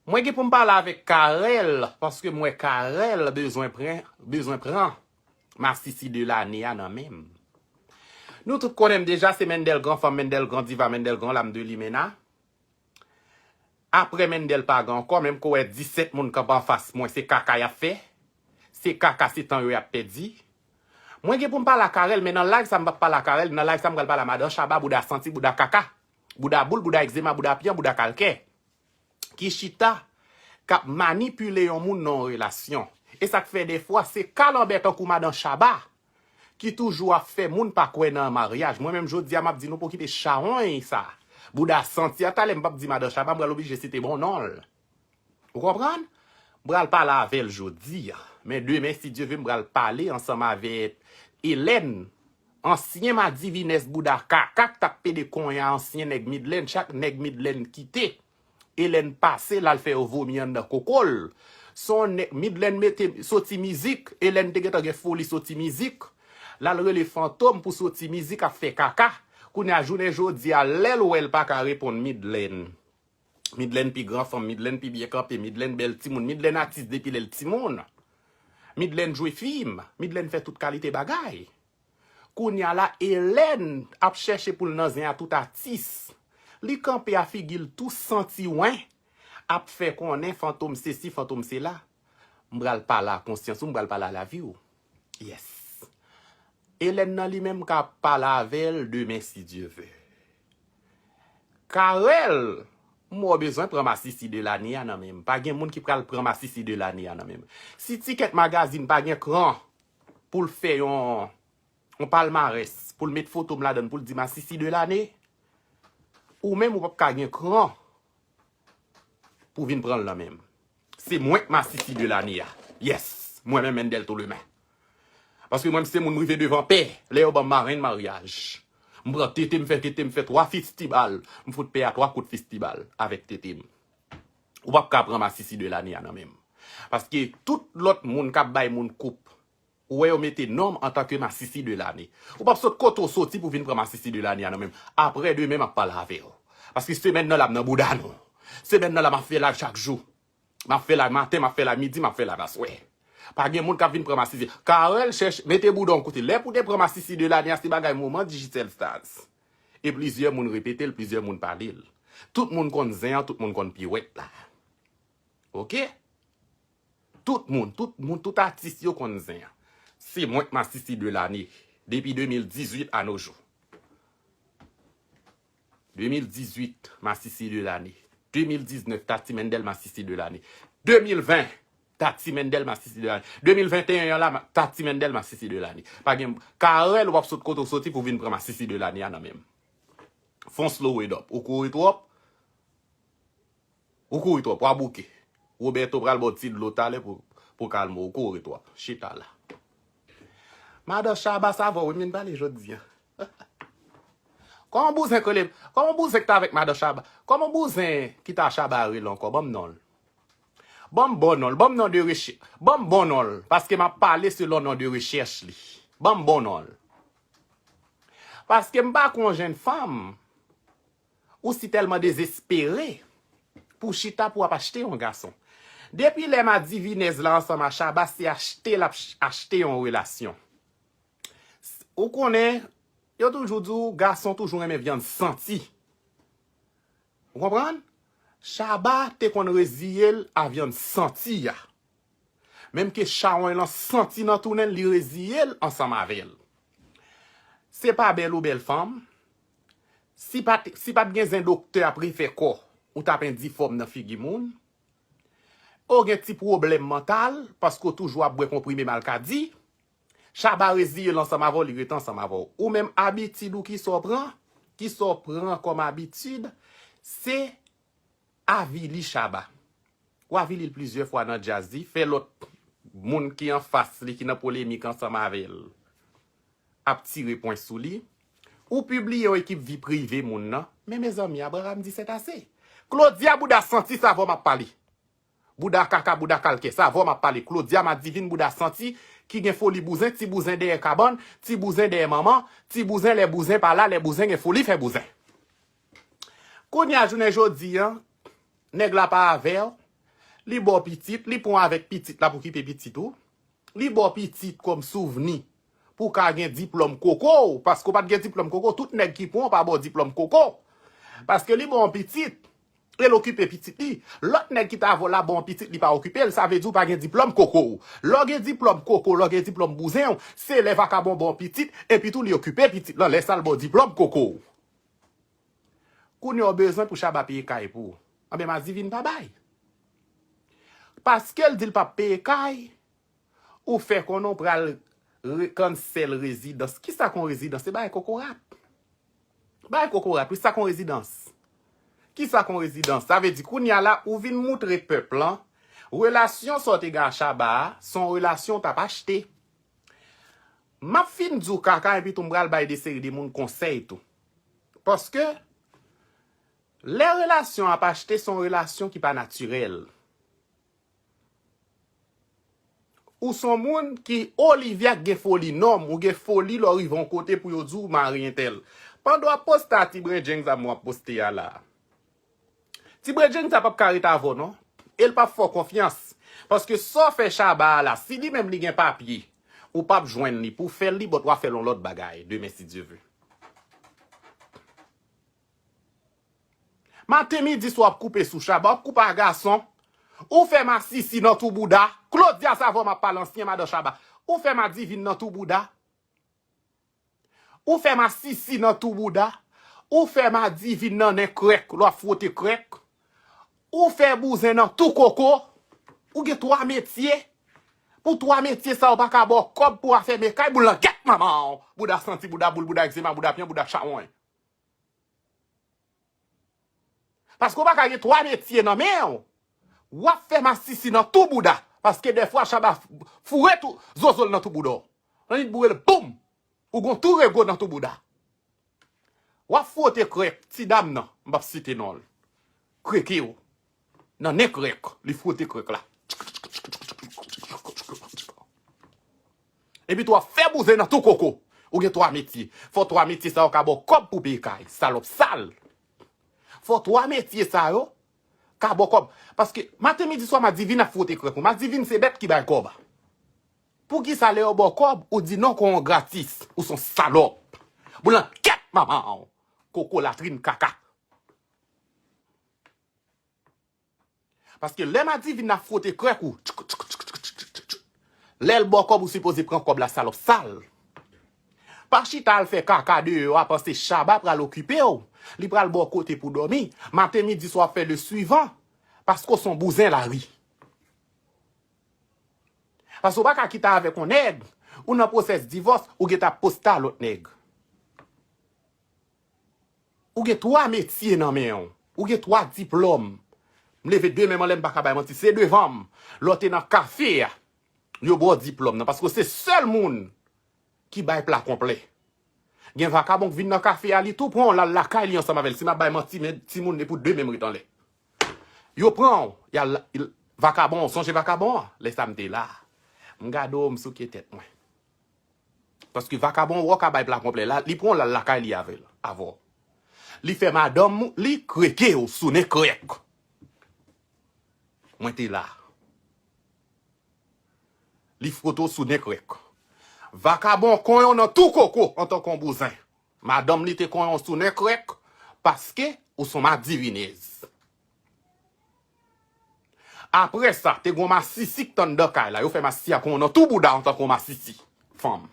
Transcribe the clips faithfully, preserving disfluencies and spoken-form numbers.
Mwen gen pou m pale avèk Carel, paske m wè Carel bezwen pran, bezwen pran masisi de lane a nan men m. Nou tout konnen m deja, se Mendel gran fanm, Mendel gran diva, Mendel gran lam de limena. Apre Mendel pa gen ankò, menm ke w wè disèt moun kanpe anfas mwen, se kaka y ap fè. Se kaka, se tan yo y ap pèdi. Mwen gen pou m pale a Carel, men nan live sa m p ap pale a Carel, nan live sa m pral pale a madan Shabba, bouda santi, bouda kaka, bouda boul, bouda egzema, bouda pyan, bouda kalkè. Ki chita, k ap manipile yon moun nan yon relasyon. E sa k fè defwa, se kalanbè tankou madan Shabba ki toujou ap fè moun pa kwè nan maryaj. Mwen menm jodi a m ap di nou pou kite chawony sa. Bouda santi a, talè m p ap di madan Shabba, m pral oblije site bon non l. Ou konprann? M pral pale avè l jodi a. Men demen, si Dye vle, m pral pale ansanm avè Hélène, ansyen madivinès bouda kaka k t ap pede konya ansyen nèg Midland, chak nèg Midland kite. Hélène pase, l al fè yo vomi anndan koko l. Se yon nèg Midland mete soti mizik, Hélène te gentan gen foli soti mizik. L al rele Fantom pou soti mizik ap fè kaka. Kounye a jounen jodi a, lè l wè l pa ka reponn Midland. Midland pi gran fanm, Midland pi byen kanpe, Midland bèl timoun, Midland atis depi lè l timoun. Midland jwe fim, Midland fè tout kalite bagay. Kounye a la, Hélène ap chèche pou l nan zen a tout atis. Li kanpe a figi l tou santi wen, ap fè konnen Fantom sesi, Fantom sela. M pral pale a konsyans ou, m pral pale a lavi w. Yes. Hélène nan li menm ka pale avè l demen si Dye vle. Carel, m wè w bezwen pran masisi de lane a nan men m. Pa gen moun ki pral pran masisi de lane a nan men m. Si Ticket Magazine pa gen kran pou l fè yon, yon palmarès, pou l met foto m ladan l, pou l di masisi de lane, ou menm ou p ap ka gen kran pou vin pran l nan men m. Se mwen k masisi de lane a. Yes! Mwen menm Mendel Tolemain. Paske mwen, m se moun m rive devan pè lè yo ban m marenn maryaj. M pran tete m, fè tete m fè twa fistibal. M fout pè a twa kout fistibal avèk tete m. Ou p ap ka pran masisi de lane a nan men m. Paske tout lòt moun k ap bay moun koup, ou wè yo mete non m antanke masisi de lane. Ou p ap sot kote w soti pou vin pran masisi de lane a nan men m. Apre demen, m ap pale avè w. Paske semèn nan la, m nan bouda nou. Semèn nan la, m ap fè live chak jou. M ap fè live maten, m ap fè live midi, m ap fè live aswè. Pa gen moun k ap vin pran masisi. Carel chèche, mete bouda w kote. Lè pou te pran masisi de lane a, se bagay moman Digicel Stars. E plizyè moun repete l, plizyè moun pale l. Tout moun konn zen an, tout moun konn piwèt la. Oke? Tout moun, tout moun, tout atis yo konn zen an. Se mwen k masisi de lane. Depi de mil dizuit a no jou. De mil dizuit, masisi de lane. De mil diznèf, Tati Mendel masisi de lane. De mil ven, Tati Mendel masisi de lane. De mil venteyen an la, ma- Tati Mendel masisi de lane. Pa gen, Carel, w ap sot kote w soti pou vin pran masisi de lane a nan men m. Fon slow it up. Ou kouri twòp. Ou kouri twòp, w a bouke. Roberto pral ba w ti dlo talè pou, pou kalme w. Ou kouri twòp. Chita la. Madan Shabba, sa avè w wi m vin pale jodi a. Kòman bouzen k rele, kòman bouzen k t avèk madan Shabba? Kòman bouzen ki ta Shabba rele ankò? Ban m non l. Ban m bon non l, ban m non de rechèch. Ban m bon non l, paske m ap pale selon non de rechèch li. Ban m bon non l. Paske m pa kwè yon jèn fanm, ou si tèlman dezespere pou chita pou w ap achte yon gason. Depi lè madivinèz la ansanm a Shabba, se achte l ap ch- achte yon relasyon. Ou konnen, yo toujou di w, gason toujou renmen vyann santi. Ou konprann? Shabba te konn reziye l a vyann santi a. Menm ke chawony lan santi nan tounen l, li reziye l ansanm avè l. Se pa bèl ou bèl fanm. Si pa t, si pa t gen zen doktè ap refè kò, ou t ap endifòm nan figi moun. Ou gen ti pwoblèm mantal, paske w toujou ap bwè konprime malkadi. Shabba reziye l ansanm avè w, li rete ansanm avè w. Ou menm abitid ou, kisa w pran, kisa w pran kòm abitid, se avili Shabba. W avili l plizyè fwa nan djaz li, fè lòt moun ki anfas li, ki nan polemik ansanm avè l, ap tire pwen sou li. Ou pibliye yon ekip vi prive moun nan. Men mezanmi, Abraham di sètase. Claudia bouda santi, sa avè w m ap pale. Bouda kaka, bouda kalkè, sa avè w m ap pale. Claudia madivin, bouda santi, ki gen foli bouzen, ti bouzen dèyè kabann, ti bouzen dèyè manman, ti bouzen lè bouzen pa la, lè bouzen gen foli fè bouzen. Kounye a jounen jodi a, nèg la pa avè w, Li ba w pitit, li pran w avèk pitit la pou okipe pitit ou. Li ba w pitit kòm souvni pou w ka gen diplòm koko w, paske w pa t gen diplòm koko, tout nèg ki pran w pa ba w diplòm koko. Paske li ba w yon pitit, e l okipe pitit li. Lòt nèg ki ta avè w la ba w yon pitit, li pa okipe l, sa vle di w pa gen diplòm koko w. Lè w gen diplòm koko, lè w gen diplòm bouzen w, se lè vakabon ba w pitit, epi tou li okipe pitit lan, lè sa l ba w diplòm koko w. Kounye a w bezwen pou Shabba peye kay pou ou. Anben, Madivin pa bay. Paske l di l p ap peye kay, ou fè konnen w pral re-, cancel rezidans. Kisa k yon rezidans? Se bagay kokorat. Bagay kokorat, wi, sa k yon rezidans. Kisa k yon rezidans? Sa vle di, kounye a la, ou vin moutre pèp lan, relasyon sa w te gen a Shabba a, se yon relasyon w t ap achte. M ap fin di w kaka, epi tou m pral bay de seri de moun konsèy tou. Paske, lè relasyon ap achte, se yon relasyon ki pa natirèl. Ou se yon moun ki, Olivia gen foli nonm, ou gen foli lè w rive yon kote pou yo di w mari entèl. Pandan w ap poste a ti bredjenn sa m w ap poste a la. Ti bredjenn sa p ap ka ret avè w non. E l p ap fè w konfyans. Paske sa w fè Shabba a la, si li menm li gen papye, ou p ap jwenn li pou w fè l li, but w a fè l yon lòt bagay, demen si Dye ve. Maten, midi, swa w ap koupe sou Shabba, w ap koupe a gason. Ou fè masisi nan tou bouda. Claudia Savon, m ap pale ansyen madan Shabba. Ou fè Madivin nan tou bouda. Ou fè masisi nan tou bouda. Ou fè Madivin nan nen krèk, lè w ap fwote krèk. Ou fè bouzen nan tou koko. Ou gen twa metye. Pou twa metye sa yo pa ka ba w kòb pou afè mekay, boul nan gèt manman w. Bouda santi, bouda boul, bouda egzema, bouda pyan, bouda chawony. Paske w pa ka gen twa metye nan men w. W ap fè masisi nan tou bouda. Paske dèfwa Shabba foure tou zozo l nan tou bouda w. Nan li boure l, boum! Ou gon tou rego nan tou bouda. W ap fwote krèk, ti dam nan, m p ap site non l. Kreke w. Nan nen krèk, li fwote krèk la. Epi tou w ap fè bouzen nan tou koko. Ou gen twa metye. Fò twa metye sa yo ka ba w kòb pou peye kay. Salòp sal. Fò twa metye sa yo ka ba w kòb. Paske maten, midi, swa, Madivin ap fwote krèk ou. Madivin se bèt ki bay kòb. Poukisa lè yo ba w kòb, ou di non kon yon gratis? Ou se yon salòp. Boul nan gèt manman w. Koko latrin kaka. Paske lè Madivin ap fwote krèk ou, lè l ba w kòb, ou sipoze pran kòb la, salòp sal. Pa chita al fè kaka deyò a, panse Shabba pral okipe w. Li pral ba w kote pou dòmi. Maten, midi, swa, w ap fè le suivant. Paske w se yon bouzen lari. Paske w pa ka kite avèk yon nèg, ou nan pwosès divòs, ou gentan ap poste a lòt nèg. Ou gen twa metye nan men w. Ou gen twa diplòm. M leve de men m anlè, m pa ka bay manti. Se devan m. Lè w te nan kafe a, yo ba w diplòm nan. Paske w se sèl moun ki bay pla konplè. Gen vakabon k vin nan kafe a, li tou pran w, l al lakay li ansanm avè l. Si m ap bay manti, men timoun, e pou de men m ret anlè. Yo pran w, y al, l, vakabon, sonje vakabon an? Lè sa m te la. M gade w, m souke tèt mwen. Paske vakabon wè w ka bay pla konplè la, li pran w l al lakay li avè l, avè w. Li fè madanm li kreke w sou nen krèk. Mwen te la. Li fwote w sou nen krèk. Vakabon konyen w nan tou koko antanke yon bouzen. Madanm li te konyen w sou nen krèk paske ou se yon madivinèz. Apre sa, te gen yon masisi k t anndan kay la. Yo fè masisi a konyen w nan tou bouda antanke yon masisi. Fanm.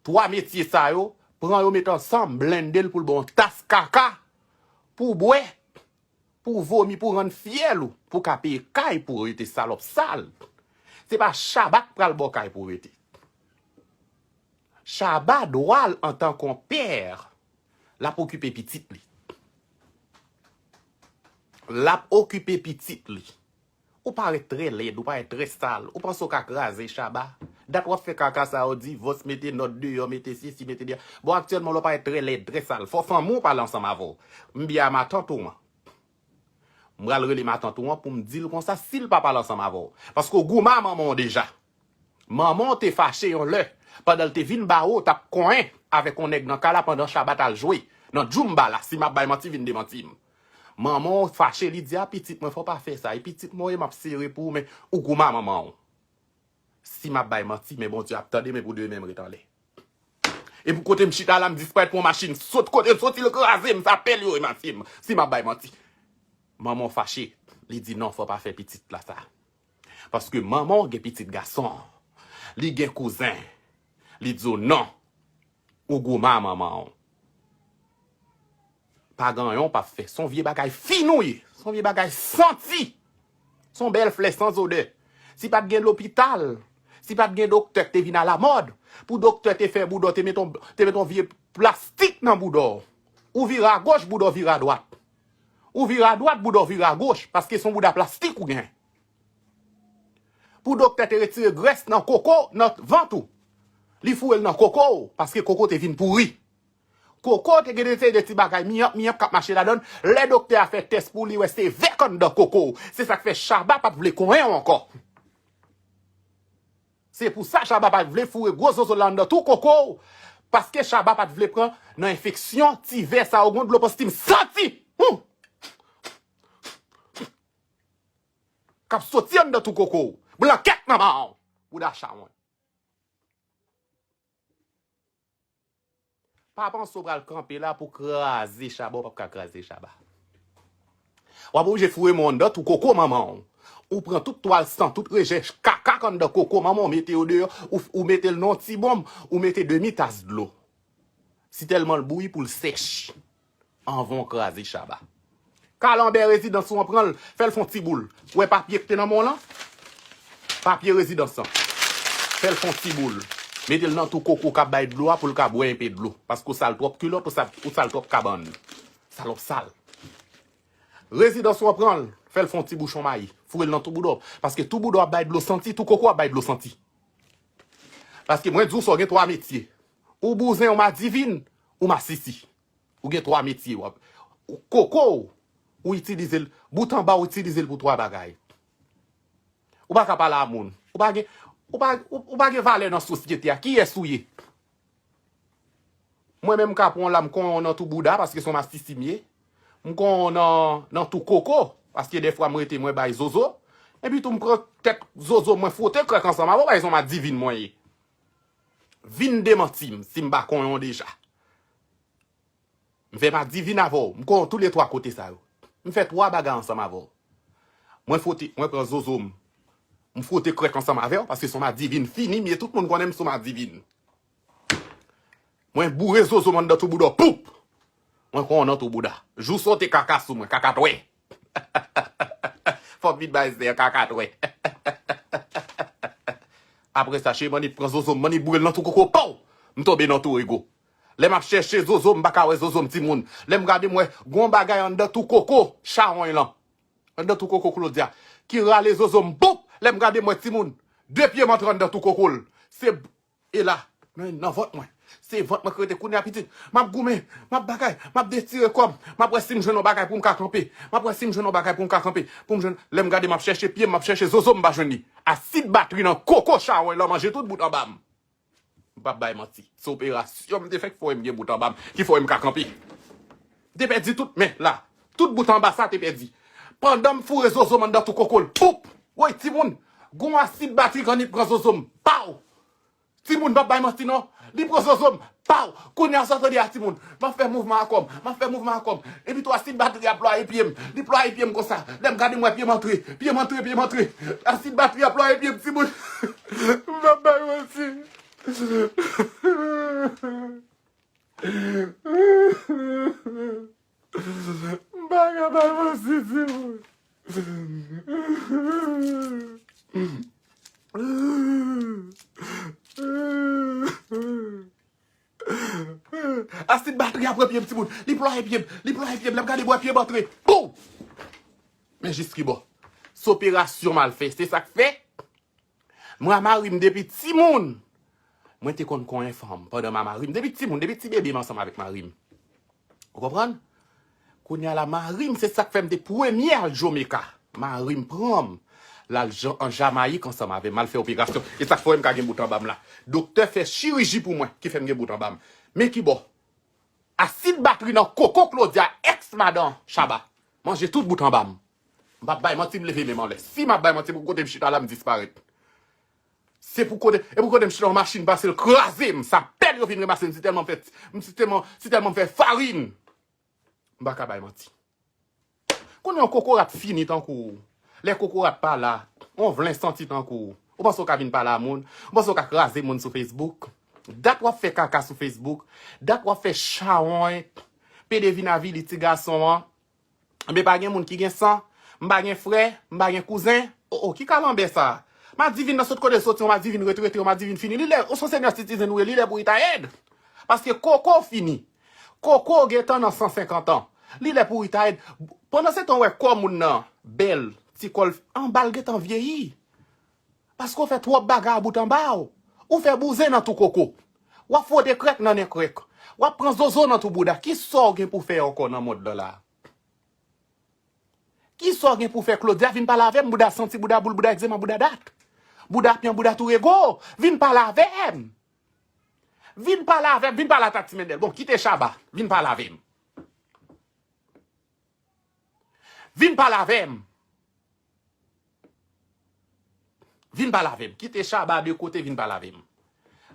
Twa metye sa yo, pran yo met ansanm, blende l pou l ba w yon tas kaka pou w bwè, pou w vomi, pou w rann fyèl ou, pou w ka peye kay pou w rete, salòp sal. Se pa Shabba k pral ba w kay pou w rete. Shabba dwa l antanke yon pè, l ap okipe pitit li. L ap okipe pitit li. Ou parèt trè lèd, ou parèt trè sal. Ou panse w ka kraze Shabba? Dat w ap fè kaka sa yo, divòs, mete nòt deyò, mete sesi, mete dèyè. Bon, aktyèlman, la w parèt trè lèd, trè sal. Fò fanmi w pale ansanm avè w. M byen a matant ou an. M pral rele matant ou an pou m di l konsa si l pa pale ansanm avè w. Paske w goumen a manman w deja. Manman w te fache yon lè, pandan l te vin ba ou, t ap konyen avèk yon nèg nan kay la pandan Shabba t al jwe nan djoumba la. Si m ap bay manti, vin demanti m. Manman w fache, li di, "A pitit mwen, fò w pa fè sa. E pitit mwen w ye, m ap sere pou ou, men ou goumen manman w." Si m ap bay manti, men Bondye ap tande, men pou demen m ret anlè. E pou kote m chita la, m disparèt pou yon machin sot kote l soti, l kraze m, sa pèl yo e matye m, si m ap bay manti. Manman w fache, li di, "Non, fò w pa fè pitit la sa." Paske manman w gen pitit gason, li gen kouzen, li di w, "Non, ou goumen manman w." Pa gen anyen w p ap fè. Se yon vye bagay fin ou ye. Se yon vye bagay santi. Se yon bèl flè san zodè. Si pa t gen lopital, si pa t gen doktè k te vin alamòd, pou doktè te fè bouda w, te met yon, te met yon vye plastik nan bouda w. Ou vire agoch, bouda w vire adwat. Ou vire adwat, bouda w vire agoch, paske se yon bouda plastik ou gen. Pou doktè te retire grès nan koko, nan vant ou, li foure l nan koko w, paske koko te vin pouri. Koko te gen de, de ti bagay miyap, miyap k ap mache ladan l. Lè doktè a fè tès pou li, wè se vè k anndan koko w. Se sa k fè Shabba pa t vle konyen w ankò. Se pou sa Shabba pa t vle foure gwo zozo l anndan tou koko w. Paske Shabba pa t vle pran nan enfeksyon ti vè sa yo, gon dlo panstim santi. Hum! K ap soti anndan tou koko w. Blankèt manman w. Bouda chawony. Pa panse w pral kanpe la pou kraze Shabba, w p ap ka kraze Shabba. W ap oblije foure men w anndan tou koko manman w. Ou pran tout twal san, tout rejè kaka k anndan koko manman w, mete yo deyò, ou, ou mete l nan yon ti bonm, ou mete demi tas dlo. Si tèlman l bouyi pou l sèch. Anvan w kraze Shabba. Kalanbè rezidans ou an pran l, fè l fè yon ti boul. Ou wè papye k te nan men w lan? Papye rezidans lan. Fè l fè yon ti boul. Mete l nan tou koko k ap bay dlo a pou l ka bwè enpe dlo. Paske ou sal twòp kilòt, ou sal, ou sal twòp kabann. Salòp sal. Rezidans ou an pran l, fè l fè yon ti bouchon mayi. Foure l nan tou bouda w. Paske tou bouda w ap bay dlo santi, tou koko ap bay dlo santi. Paske mwen di w sa w gen twa metye. Ou bouzen, ou madivin, ou masisi. Ou gen twa metye. W ap, ou koko w, ou itilize l. Bout anba, ou itilize l pou twa bagay. Ou pa ka pale a moun. Ou pa gen, ou pa, ou, ou pa gen valè nan sosyete a. Kiyès ou ye? Mwen menm m ka pran w la, m konyen w nan tou bouda, paske se yon masisi m ye. M konyen w nan, nan tou koko, paske dèfwa m rete mwen bay zozo. Epi tou m pran tèt zozo mwen fwote krèk ansanm avè w, paske se yon madivin mwen ye. Vin demanti m si m pa konyen w deja. M fè madivin avè w. M konyen w toulètwa kote sa yo. M fè twa bagay ansanm avè w. Mwen fwote, mwen pran zozo m. M fwote krèk ansanm avè w, paske se yon madivin fini m ye, tout moun konnen m se yon madivin. Mwen boure zozo m anndan tou bouda w, poup! Mwen konyen w nan tou bouda. Jou sa w te kaka sou mwen, kakatwè. Fò m vin bay zè kakatwè. Apre sa, cheri, m annik pran zozo m, m annik boure l nan tou koko, pow! M tonbe nan tou rego. Lè m ap chèche zozo m, m pa ka wè zozo m, timoun. Lè m gade, m wè gon bagay anndan tou koko chawony lan. Anndan tou koko Claudia. Ki rale zozo m, boup! Lè m gade, m wè timoun. De pye m antre anndan tou koko l. Se, e la, nan, nan vant mwen. Se vant mwen ki rete kounye a pitit. M ap goumen, m ap bagay, m ap detire kò m. M ap wè si m jwenn yon bagay pou m ka kanpe. M ap wè si m jwenn yon bagay pou m ka kanpe. Pou m jwenn, lè m gade, m ap chèche pye m, m ap chèche zozo m, m pa jwenn li. Asid batri nan koko chawony lan manje tout bout anba m. M p ap bay manti. Se operasyon m te fè ki fè m gen bout anba m, ki fè m ka kanpe. M te pèdi tout men la. Tout bout anba sa te pèdi. Pandan m foure zozo m anndan tou koko l, poup! Woy, timoun! Gon asid batri k annik pran zozo m. Paw! Timoun, m p ap bay manti non. Li pran zozo m. Paw! Kounye a sa w tande a, timoun. M ap fè mouvman a kò m. M ap fè mouvman a kò m. Epi tou asid batri a plwaye pye m. Li plwaye pye m konsa. Lè m gade, m wè pye m antre. Pye m antre, pye m antre. Asid batri a plwaye pye m, timoun. M p ap bay manti. M pa ka bay manti, timoun. Asid batri a pran pye m, timoun. Li plwaye pye m. Li plwaye pye m. Lè m gade, m wè pye m antre. Pou! Men jis ki bò. Se operasyon m al fè. Se sa k fè. Mwen a mari m depi timoun. Mwen te konn konyen fanm pandan m a mari m. Depi timoun, depi ti bebe m ansanm avèk mari m. Ou konprann? Kounye a la, mari m, se sa k fè m te premye al Jamaica. Mari m pran m. L al Jan-, an Jamayik ansanm avè m. Al fè operasyon. E sa k fè w wè m ka gen bout anba m la. Doktè fè chiriji pou mwen, ki fè m gen bout anba m. Men ki bò. Asid batri nan koko Claudia, èks madan Shabba. Manje tout bout anba m. M p ap bay manti, m leve men m anlè. Si m ap bay manti, pou kote m chita la, m disparèt. Se pou kote, e pou kote m chita, yon machin pase, l kraze m. Sapèl yo vin ranmase m, si tèlman m fè, m si tèlman, si tèlman m fè farin. M pa ka bay manti. Kounye a, yon kokorat fini tankou w. Lè kokorat pa la, yon vlen santi tankou w. Ou panse w ka vin pale a moun? Ou panse w ka kraze moun sou Facebook? Dat w ap fè kaka sou Facebook. Dat w ap fè chawony. Pede vin avili ti gason an. Enben, pa gen moun ki gen san. M pa gen frè, m pa gen kouzen. O, o, ki kalanbè sa? Madivin nan sot kote l soti, yon Madivin retrete, yon Madivin fini. Li lè, ou se yon senior citizen ou ye, li lè pou retire. Paske koko w fini. Koko w gentan nan san senkant an. Li lè pou retire. Pandan se tan w wè kò moun nan bèl, ti kò l, anba l gentan vyeyi. Paske w fè twòp bagay a bout anba w. Ou fè bouzen nan tou koko. W ap fwote krèk nan nen krèk. W ap pran zozo nan tou bouda. Kisa w gen pou fè ankò nan mond lan la? Kisa w gen pou fè? Claudia, vin pale avè m, bouda santi, bouda boul, bouda egzema, bouda dat. Bouda pyan, bouda tou rego. Vin pale avè m. Vin pale avè m, vin pale a Tati Mendel. Bon, kite Shabba, vin pale avè m. Vin pale avè m. Vin pale avè m. Kite Shabba de kote, vin pale avè m.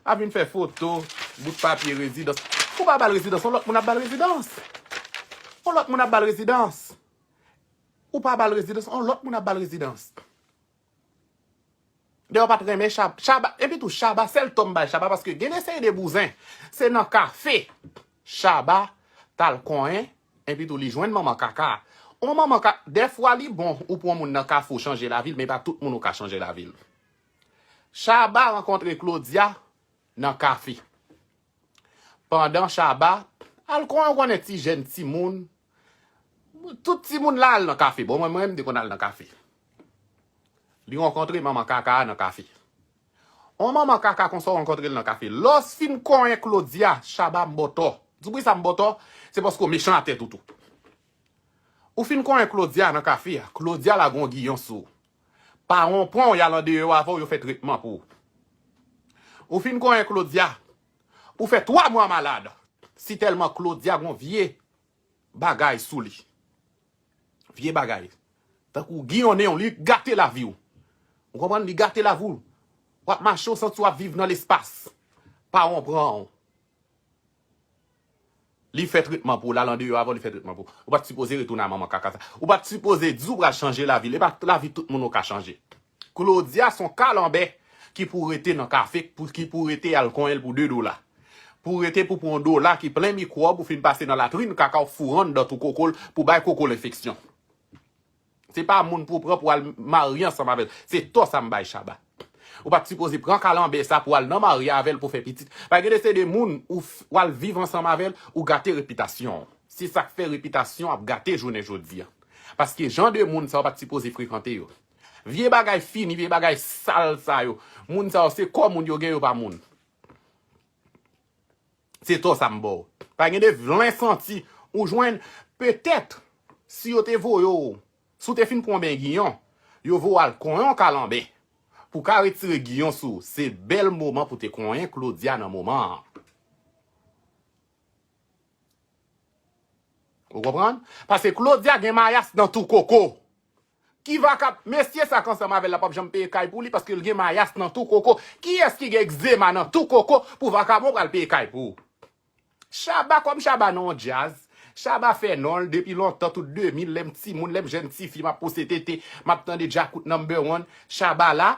A vin fè foto, bout papye rezidans. Ou pa ba l rezidans, yon lòt moun ap ba l rezidans. Yon lòt moun ap ba l rezidans. Ou pa ba l rezidans, yon lòt moun ap ba l rezidans. Dayè, w pa t renmen Shabba. Shabba, epi tou, Shabba, sèl tò m bay Shabba, paske gen de seri de bouzen, se nan kafe Shabba t al konyen, epi tou, li jwenn manman kaka. On manman ka, dèfwa li bon, ou pran moun nan kafe, ou chanje lavi l, men pa tout moun ou ka chanje lavi l. Shabba rankontre Claudia nan kafe. Pandan Shabba al konyen, ou konnen ti jèn timoun, tout timoun la al nan kafe. Bon, mwen, mwen, m te konn al nan kafe. Li rankontre manman kaka a nan kafe. On manman kaka konsa w rankontre l nan kafe. Lè w fin konyen Claudia, Shabba m ba w tò. Di w poukisa m ba w tò? Se paske w mechan atè toutou. Ou fin konyen Claudia nan kafe a. Claudia lage yon giyon sou ou. Paran w pran w, y al andeyò avè w, yo fè tretman pou ou. Ou fin konyen Claudia. Ou fè twa mwa malad. Si tèlman Claudia gon vye bagay sou li. Vye bagay. Tankou giyonnen w, li gate lavi w. Ou konprann? Li gate lavi w. W ap mache, w santi w ap viv nan lespas. Paran w pran w. Li fè tretman pou w, l al andeyò avè w, li fè tretman pou w. Ou pa t sipoze retounen a manman kaka sa. Ou pa t sipoze di w pral chanje lavi l. E pa lavi tout moun ou ka chanje. Claudia se yon kalanbè ki pou rete nan kafe, pou, ki pou rete al konyen l pou de dola. Pou rete pou pran yon dola ki plen mikwòb, ou fin pase nan latrin kaka, ou foure anndan tou koko l pou bay koko l enfeksyon. Se pa moun pou w pran pou al marye ansanm avè l. Se tò sa m bay Shabba. Ou pa t sipoze pran kalanbè sa pou al nan marye avè l pou fè pitit. Pa gen de se de moun ou f-, w al viv ansanm avè l, ou gate repitasyon w. Se sa k fè repitasyon ap gate jounen jodi a. Paske jan de moun sa w pa t sipoze frekante yo. Vye bagay fini, vye bagay sal sa yo. Moun sa yo se kò moun yo gen, yo pa moun. Se tò sa m ba w. Pa gen de vlen santi ou jwenn. Petèt, si yo te voye w, si w te fin pran yon ben giyon, yo voye w al konyen yon kalanbè. Pou w ka retire giyon sou w, se bèl moman pou te konyen Claudia nan moman an. Ou konprann? Paske Claudia gen mayas nan tou koko. Ki vakab-, mesye sa k ansanm avè l la p ap janm peye kay pou li paske l gen mayas nan tou koko. Kiyès ki gen egzema nan tou koko pou vakabon pral peye kay pou ou? Shabba kòm Shabba nan yon djaz. Shabba fè non l depi lontan, tout de mil, lè m timoun, lè m jèn tifi, m ap pouse tete, m ap tande Djakout number one. Shabba la,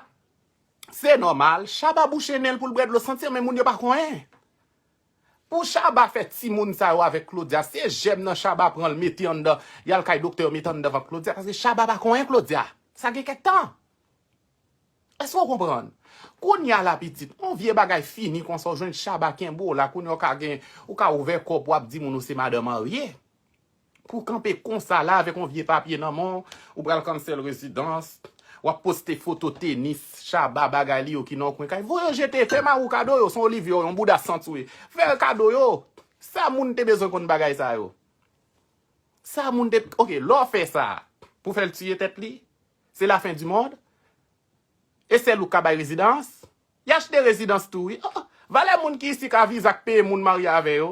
se nòmal. Shabba bouche nen l pou l bwè dlo santi, men moun yo pa konyen. Pou Shabba fè timoun sa yo avèk Claudia, se jèm nan Shabba pran l mete anndan, y al kay doktè yo mete anndan vant Claudia, paske Shabba pa konyen Claudia. Sa gen kèk tan. Èske w konprann? Kounye a la pitit, yon vye bagay fini konsa, w jwenn Shabba kenbe w la, kounye a w ka gen, ou ka ouvè kò w pou w ap di moun ou se madan marye. Pou w kanpe konsa la avèk yon vye papye nan men w, ou pral cancel rezidans, w ap poste foto tenis, Shabba, bagay li yo ki nan yon kwen kay. Voye yo jete, fè mari w kado yo, se yon Olivia, yon bouda santi w ye. Fè l kado yo. Sa moun te bezwen konn bagay sa yo. Sa moun te, ok, lè w fè sa, pou fè l tiye tèt li, se lafen di mond. E sèl ou k ka bay rezidans. Y achte rezidans tou, wi. Oh, valè moun ki isi ka viza k peye moun marye avè yo.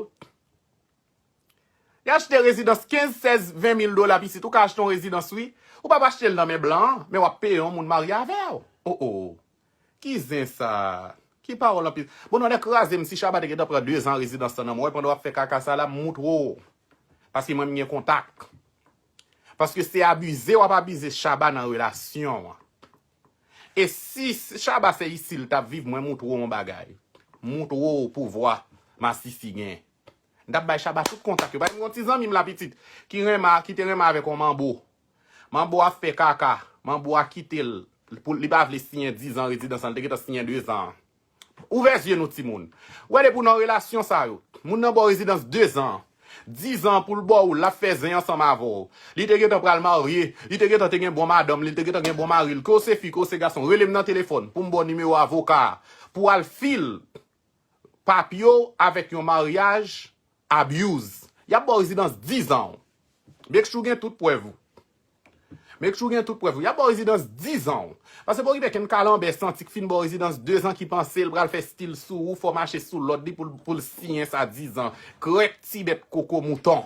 Y achte rezidans kenz, sèz, ven mil dola pitit. Ou ka achte yon rezidans, wi. Ou p ap achte l nan men blan an, men w ap peye yon moun marye avè w. Oh, oh. Ki zen sa? Ki pawòl anpil? Bon, non, nèg kraze m si Shabba te gentan pran de zan rezidans lan nan men w, pandan w ap fè kaka sa la, m moutre w. Paske mwen, m gen kontak. Paske se abize w ap abize Shabba nan relasyon an. E si Shabba se isi l t ap viv, mwen moutre w yon bagay. Moutre w pouvwa masisi gen. M t ap bay Shabba tout kontak yo. Pa gen yon ti zanmi m la pitit ki renmen, ki te renmen avèk yon manbo. Manbo a fè kaka. Manbo a kite l. Pou, li pa vle siyen dizan rezidans lan. Li te gentan siyen dezan. Ouvè zye nou, timoun. Ou wè depi w nan relasyon sa yo, moun nan ba w rezidans dezan, dizan pou l ba w, l ap fè zen ansanm avè w. Li te gentan pral marye, li te gentan te gen bon madanm li, li te gentan gen bon mari l. Ke w se fi, ke w se gason, rele m nan telefòn pou m ba w nimewo avoka a, pou w al fil papye w avèk yon maryaj abuse. Y ap ba w rezidans dizan w. Make sure w gen tout prèv ou. Make sure w gen tout prèv ou. Y ap ba w rezidans dizan w. Paske pa okipe kenn kalanbè santi k fin ba w rezidans dezan ki panse l pral fè stil sou ou, fò w mache sou lòd li pou l, pou l siyen sa dizan. Krèk ti bèt koko mouton.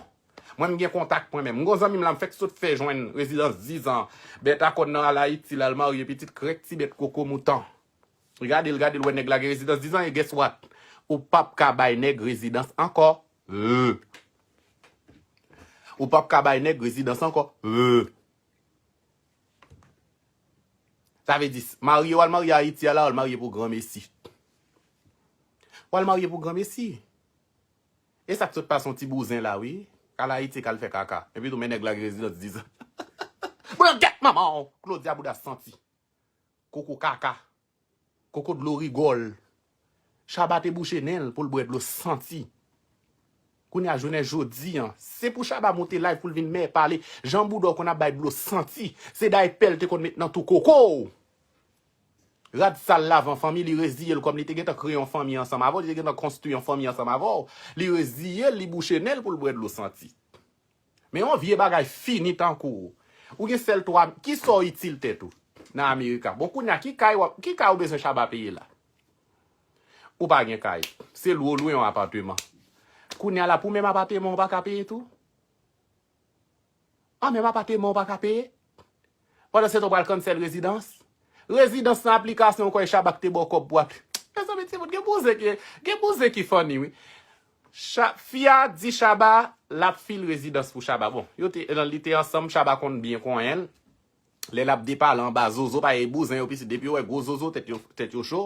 Mwen, m gen kontak mwen menm. M gon zanmi m la, m fèk sot fè jwenn rezidans dizan. Bèt a kòn nan al Ayiti, l al marye pitit, krèk ti bèt koko mouton. Gade l, gade l, wè nèg la gen rezidans dizan, e guess what? Ou p ap ka bay nèg rezidans ankò. Euh. Ou p ap ka bay nèg rezidans ankò. Euh. Sa vle di, marye w al marye Ayiti a la, w al marye pou granmesi. W al marye pou granmesi. E sa k sot pase yon ti bouzen la, wi. K al Ayiti, k al fè kaka. Epi tou, men nèg la gen rezidans dizan. Bon, gèt manman w! Claudia bouda santi. Koko kaka. Koko dlo rigòl. Shabba te bouche nen l pou l bwè dlo santi. Kounye a, jounen jodi a, se pou Shabba monte live pou l vin mè pale. Jan bouda w konn ap bay dlo santi. Se daypè l te konn met nan tou koko w. Rad sal lave an fanmi, li reziye l kòm li te gentan kreye yon fanmi ansanm avè w, li te gentan konstwi yon fanmi ansanm avè w. Li reziye l, li bouche nen l pou l bwè dlo santi. Men yon vye bagay fini tankou w. Ou gen sèl twa, kisa w itil tèt ou nan Amerika? Bon, kounye a, ki kay w ap, ki kay ou bezwen Shabba peye la? Ou pa gen kay. Se lwe w lwe yon apateman. Kounye a la, pou menm apateman, ou pa ka peye tou? An, menm apateman, ou pa ka peye? Pandan se tan, ou pral cancel rezidans? Rezidans nan aplikasyon, ou kwè Shabba k te ba w kòb pou apli-, mezanmi, timoun, gen bouzen ki, gen bouzen ki funny, wi. Cha-, fi a di Shabba, l ap fil rezidans pou Shabba. Bon, yo te, li te ansanm, Shabba konn byen konyen l. Lè l ap depale anba zozo, pa gen bouzen yo pitit, depi yo wè gwo zozo, tèt yo, tèt yo cho.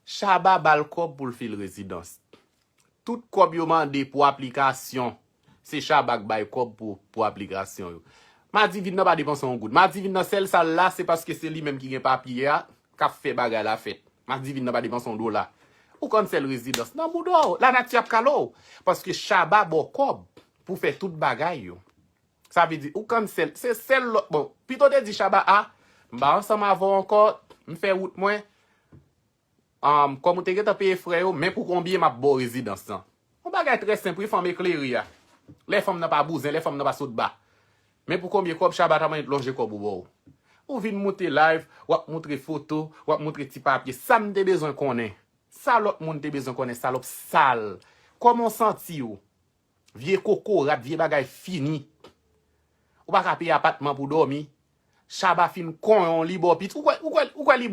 Shabba ba l kòb pou l fil rezidans. Tout kòb yo mande pou aplikasyon, se Shabba k bay kòb pou, pou aplikasyon yo. Madivin nan pa depanse yon goud. Madivin nan sèl sa l la, se paske se li menm ki gen papye a, k ap fè bagay la fèt. Madivin nan pa depanse yon dola. Ou cancel rezidans nan bouda w. Lanati ap kale w. Paske Shabba ba w kòb pou fè tout bagay yo. Sa vle di, ou cancel, se sèl lòt, bon, pito te di Shabba, a, m pa ansanm avè w ankò, m fè wout mwen, um, kòm ou te gentan peye frè yo, men pou konbyen m ap ba w rezidans lan. Yon bagay trè senp, wi, fanm eklere a. Lè fanm nan pa bouzen, lè fanm nan pa sot ba. Men pou konbyen kòb Shabba ta mande lonje kòb ou ba w. Ou vin moute live, w ap moutre foto, w ap moutre ti papye. Sa m te bezwen konnen. Sa lòt moun te bezwen konnen, salòp sal. Kòman w santi w? Vye kokorat, vye bagay fini. Ou pa ka peye apatman pou dòmi. Shabba fin konyen w, li ba w pit-, ou kwè, ou kwè, ou kwè li,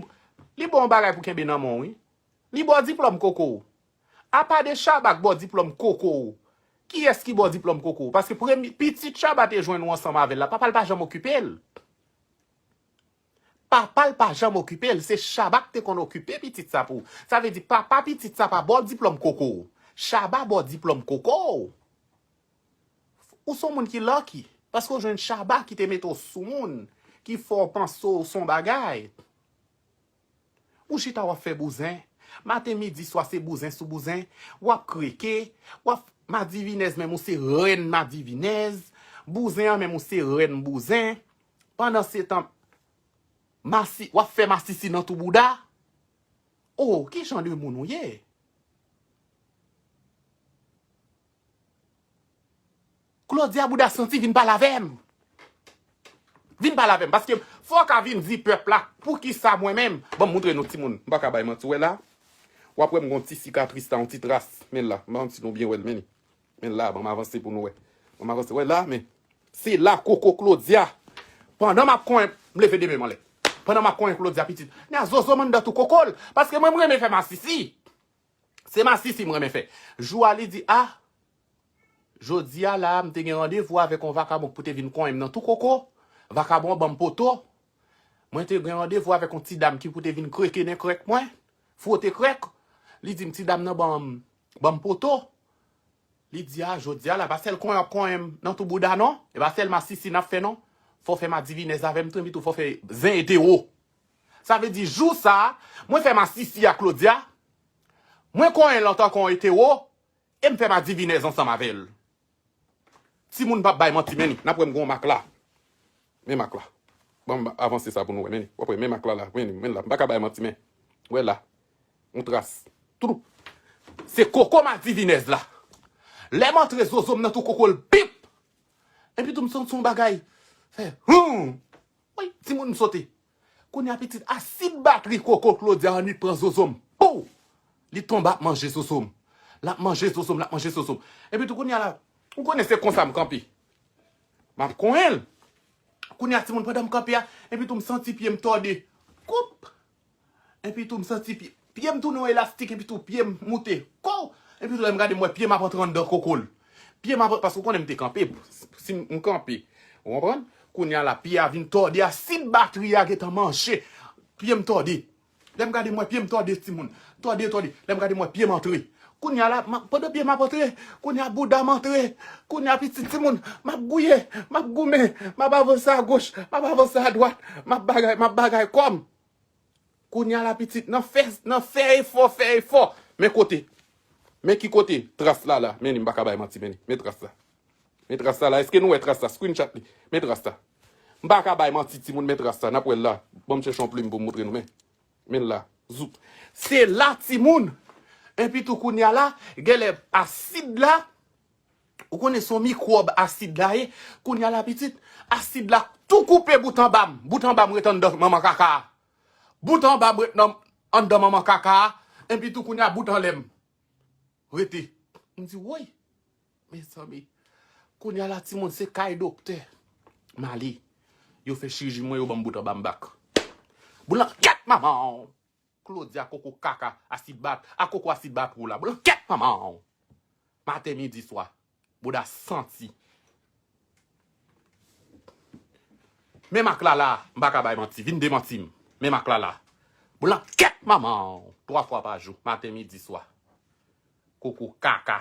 li ba w yon bagay pou kenbe nan men w, wi. Li ba w diplòm koko w. Apa de Shabba k ba w diplòm koko w, kiyès ki ba w diplòm koko w? Paske premye, pitit Shabba te jwenn ou ansanm avè l la, papa l pa janm okipe l. Papa l pa janm okipe l, se Shabba k te konn okipe pitit sa pou ou. Sa vle di, papa pitit sa pa ba w diplòm koko w. Shabba ba w diplòm koko w. Ou se yon moun ki lucky, paske w jwenn Shabba ki te mete w sou moun, ki fè w panse w se yon bagay. Ou chita w ap fè bouzen. Maten, midi, swa, se bouzen sou bouzen. W ap kreke, w ap madivinèz, menm ou se rèn madivinèz. Bouzen an, menm ou se rèn bouzen. Pandan se tan, masi-, w ap fè masisi nan tou bouda. Oh, ki jan de moun ou ye? Claudia bouda santi, vin pale avè m. Vin pale avè m, paske fò w ka vin di pèp la, poukisa mwen menm? Ban m moutre nou timoun, m pa ka bay manti, w wè la? W ap wè m gon ti sikatris la, yon ti tras, men la, m pa konn si nou byen wè l, men li. Men la, ban m avanse pou nou wè. Ban m avanse. Wè la, men. Se la koko Claudia. Pandan m ap konyen, m leve de men m anlè. Pandan m ap konyen Claudia pitit. Nya zozo m anndan tou koko l. Paske mwen, m renmen fè masisi. Se masisi m renmen fè. Jou a li di, a, jodi a la, m te gen randevou avèk yon vakabon pou te vin konyen m nan tou koko. Vakabon an ban m poto. Mwen te gen randevou avèk yon ti dam ki pou te vin kreke nen krèk mwen. Fwote krèk. Li di m, ti dam nan ban m, ban m poto. Li di, a, jodi a la, pa sèl konyen w ap konyen m nan tou bouda non. E pa sèl masisi n ap fè non. Fò w fè madivinèz avè m tou, epi tou fò w fè zen etewo. Sa vle di, jou sa a, mwen fè masisi ak Claudia, mwen konyen l antanke yon etewo, e m fè madivinèz ansanm avè l. Timoun p ap bay manti, men ni, n ap wè m gen yon mak la. Men mak la. Ban m avanse sa pou nou wè, men ni. W ap wè, men mak la la, men ni, men la. M pa ka bay manti, men. Wè la. Yon tras. Toutou. Se koko madivinèz la. Lè m antre zozo m nan tou koko l, bip! Epi tou m santi yon bagay. Fè, houm! Wi, timoun m sote. Kounye a pitit asid batri koko Claudia annik pran zozo m. Pou! Li tonbe ap manje zozo m. L ap manje zozo m, l ap manje zozo m. Epi tou kounye a la, ou konnen se konsa m kanpe. M ap konyen l. Kounye a timoun pandan m kanpe a, epi tou m santi pye m tòde. Koup! Epi tou m santi pye, pye m tounen yon elastik, epi tou pye m moute. Kow! Epi tou lè m gade m wè pye m ap antre anndan koko l. Pye m ap, paske ou konnen m te kanpe, si m kanpe, ou konprann? Kounye a la, pye a vin tòde, asid batri a gentan manje. Pye m tòde. Lè m gade m wè pye m tòde, timoun. Tòde, tòde. Lè m gade m wè pye m antre. Kounye a la, m ap, pandan pye m ap antre, kounye a bouda m antre. Kounye a pitit timoun, m ap gouye, m ap goumen, m ap avanse agoch, m ap avanse adwat, m ap bagay, m ap bagay kò m. Kounye a la pitit, nan fè, nan fè efò, fè efò. Men kote. Men ki kote tras la la. Men li, m pa ka bay manti, men li. Men tras la. Men tras la la. Èske nou wè tras la? Screenshot li. Men tras la. M pa ka bay manti, timoun, men tras la. N ap wè l la. Ban m chèche yon plim pou m moutre nou, men. Men l la. Zoup. Se la, timoun. Epi tou kounye a la, genlè asid la, ou konnen se yon mikwòb asid la ye. Kounye a la pitit, asid la tou koupe bout anba m. Bout anba m ret anndan manman kaka a. Bout anba m ret nan, anndan manman kaka a. Epi tou kounye a bout anlè m rete. M di, woy, mezanmi. Kounye a la timoun se kay doktè m ale. Yo fè chiriji mwen, yo ban m bout anba m bak. Boulankyèt manman w. Claudia koko kaka, asid bat, a koko asid bat ou la. Boulankyèt manman w. Maten, midi, swa. Bouda santi. Men mak la la, m pa ka bay manti, vin demanti m. Men mak la la. Boulankyèt manman w. Twa fwa pa jou, maten, midi, swa. Koko kaka.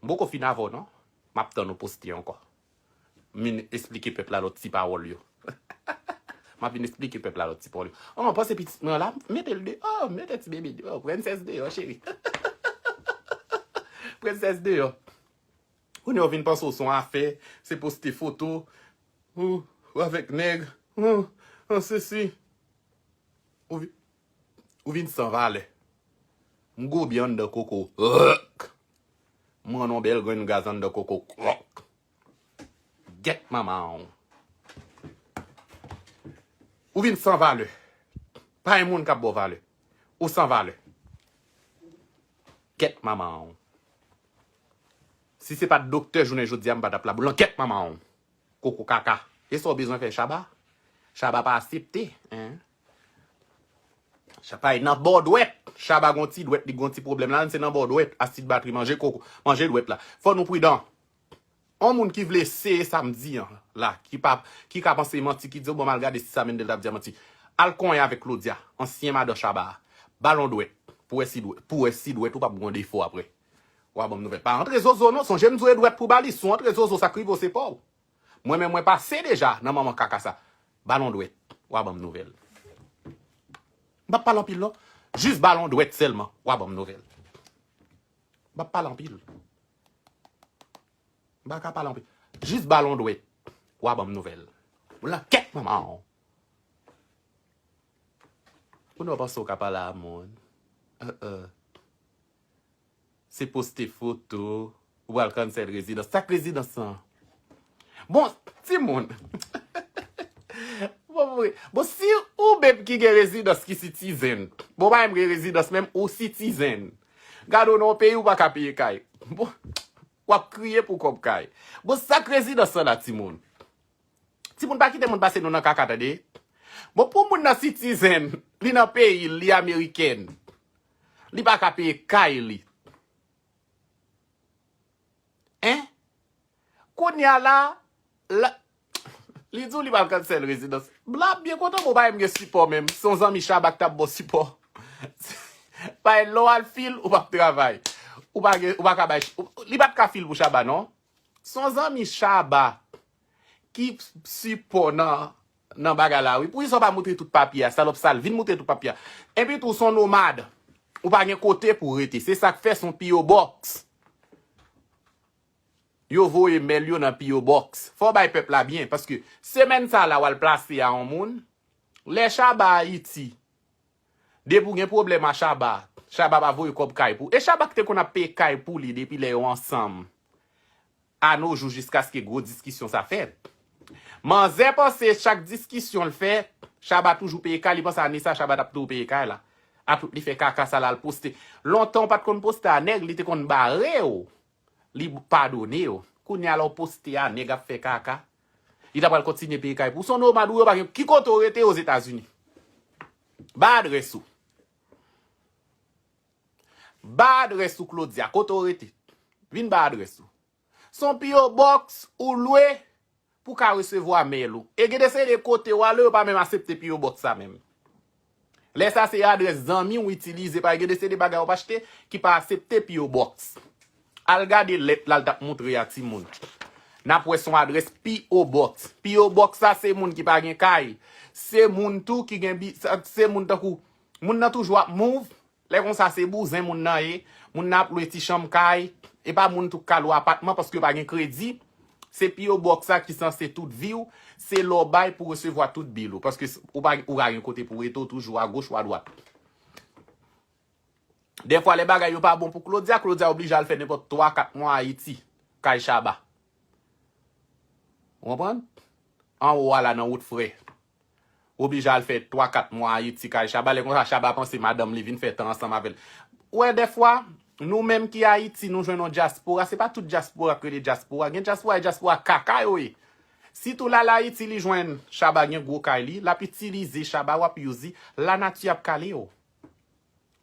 M poko fin avè w non. M ap tann ou poste ankò. M vin esplike pèp la lòt ti pawòl yo. M ap vin esplike pèp la lòt ti pawòl yo. An, panse pitit mwen an la, mete l deyò, mete ti bebe deyò, prensès deyò, cheri. Prensès deyò. Kounye a w vin panse w se yon afè, se poste foto, ou, ou avèk nèg, ou, ou sesi. Ou vi-, ou vin san valè. M gobe anndan koko w. Rk! M rann yon bèl grenn gaz anndan koko w. Kròk! Gèt manman w. Ou vin san valè. Pa gen moun k ap ba w valè. Ou san valè. Gèt manman w. Si se pa t doktè jounen jodi a, m pa t ap la. Boulankyèt manman w. Koko kaka. E sa w bezwen fè Shabba? Shabba pa aksepte, en. Shabba e nan bò dwèt. Shabba gon ti dwèt, li gon ti pwoblèm la, se nan bò dwèt. Asid batri manje koko, manje dwèt la. Fò nou pridan. On moun ki vle eseye sa m di an la, ki pa, ki ka panse manti, ki di, bon, m al gade si sa Mendel t ap di a manti. Al konyen avèk Claudia, ansyen madan Shabba a. Ba l on dwèt, pou wè si dwèt, pou wè si dwèt ou p ap gon defo apre. W a ban m nouvèl. Pa antre zozo non, sonje m di w e dwèt pou ba li, si w antre zozo sa k rive w se pa w. Mwen menm mwen pase deja nan manman kaka sa. Ba l on dwèt, w a ban m nouvèl. M p ap pale anpil non. Jis ba l on dwèt sèlman, w a ban m nouvèl. M p ap pale anpil. M pa ka pale anpil. Jis ba l on dwèt, w a ban m nouvèl. Boulankyèt manman w. Kounye a w panse w ka pale a moun. Uh-uh. Se poste foto, ou pral cancel rezidans. Sa k rezidans lan? Bon, timoun. Bon, bon, bon, si ou menm ki gen rezidans ki citizen, bon, pa menm gen rezidans menm, ou citizen. Gade w nan yon peyi ou pa ka peye kay. Bon, W ap kriye pou kòb kay. Bon, sa k rezidans lan la, timoun? Timoun, pa kite moun pase nou nan kaka, tande. Bon, pou moun nan citizen, li nan peyi l, li amerikèn, li pa ka peye kay li. Hein? Kounye a la, la, li di w li pral cancel rezidans. Bla byen kontan, bon, pa m gen sipò menm. Se yon zanmi Shabba k t ap ba w sipò. Bay lè w al fil, ou p ap travay. Ou pa gen, ou pa ka bay, ou- li pa t ka fil pou Shabba, non. Se yon zanmi Shabba ki sipò nan, nan bagay la, wi. Poukisa w pa moutre tout papye a, salòp sal? Vin moutre tout papye a. Epi tou, se yon nomad. Ou pa gen kote pou w rete. Se sa k fè se yon P O Box. Yo voye mèl yo nan P O Box. Fò w bay pèp la byen, paske semèn sa la, w al plase a yon moun. Lè Shabba Ayiti, depi w gen pwoblèm a Shabba, Shabba pa voye kòb kay pou. E Shabba ki te konn ap peye kay pou li depi lè yo ansanm. A no jou, jiskaske gwo diskisyon sa fèt. Manzè panse chak diskisyon l fè, Shabba toujou peye kay, li panse ane sa Shabba t ap tou peye kay la. A tout li fè kaka sa la, l poste. Lontan w pa t konn poste a nèg, li te konn bare w. Li padone w. Kounye a la w poste a, nèg ap fè kaka. Li ta pral kontinye peye kay pou w. Se yon nomad ou yo pa gen. Ki kote w rete Ozetazini? Ba adrès ou. Ba adrès ou, Claudia. Kote w rete? Vin ba adrès ou. Se yon P O Box ou lwe pou ka resevwa mèl ou. E gen de seri de kote w ale, yo pa menm aksepte P O Box sa menm. Lè sa se adrès zanmi w itilize, pa gen de seri de bagay w ap achte ki pa aksepte P O Box. Al gade lèt la l t ap moutre a timoun. N ap wè se yon adrès P O Box. P O Box sa se moun ki pa gen kay. Se moun tou ki gen bi, sa- se moun tankou, moun nan toujou ap move. Lè konsa se bouzen moun nan ye, moun nan ap lwe ti chanm kay, e pa moun tou k ka lwe apatman paske yo pa gen kredi. Se P O Box sa ki sanse tout vi w, se lè w bay pou resevwa tout bil ou, paske s- ou pa, ou pa gen kote pou rete, w toujou agoch ou adwat. Dèfwa lè bagay yo pa bon pou Claudia, Claudia oblije al fè nenpòt twa, kat mwa Ayiti, kay Shabba. Ou konprann? Anwo a la nan wout frè. Oblije al fè twa, kat mwa Ayiti kay Shabba. Lè konsa, Shabba panse madanm li vin fè tan ansanm avè l. Ou wè, dèfwa, nou menm ki Ayiti, nou jwenn yon dyaspora. Se pa tout dyaspora k rele dyaspora. Gen dyaspora, e dyaspora kaka yo ye. Sitou l al Ayiti, li jwenn Shabba gen gwo kay li, l ap itilize Shabba, w ap use li, lanati ap kale w.